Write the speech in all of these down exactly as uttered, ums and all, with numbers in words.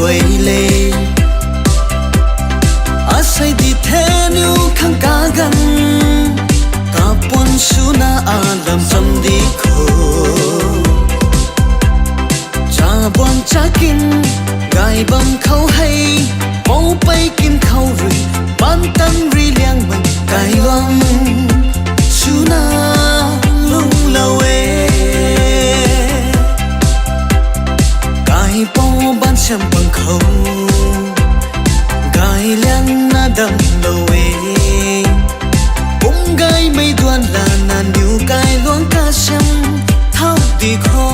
guay le. Asei di the niw khang kaganv, kapuan swna alam cham di kho. Chabuan chakin gay bam khou hei, poupei kin khou rui, bantan rui liangmei kailuang swna lungclou e. Kaipouc baansiam pang khou, gay liangna damclou e. Pumc gaymei duan lana niw kailuang kasiam thau di kho.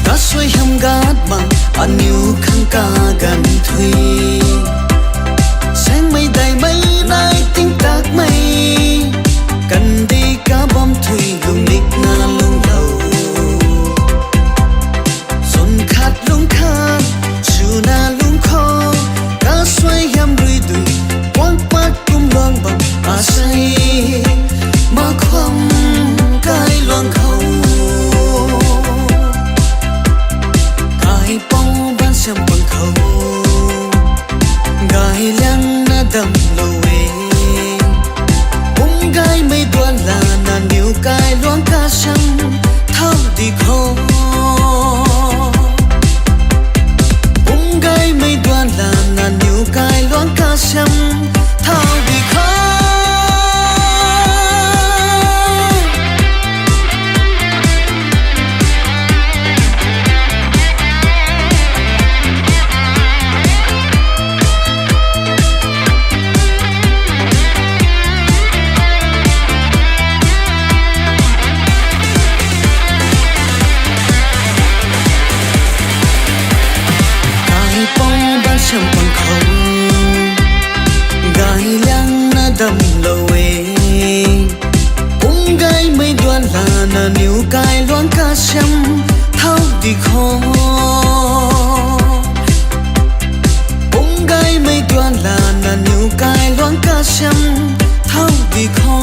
Kasuaihiam gatmei aniw khang kaganv thui, saengmei daihmei nai tingtakmei, kandih kabam thui lungnikna lungclou. Chwn khat lungc khat swna lungc kho, kasuaihiam rui dui, puang pat kum luang bam asei, makhwam kailuang khou. Kaipouc baansiam pang khou, gay liangna damclou e. Pumc gaymei duan lana niw kailuang kasiam thau di kho. Pumc gaymei duan lana niw kailuang kasiam thau di kho. Kaipouc baansiam pang khou, gay liangna damclou e. Pumc gaymei duan lana niw kailuang kasiam thau di kho. Pumc gaymei duan lana niw kailuang kasiam thau di kho.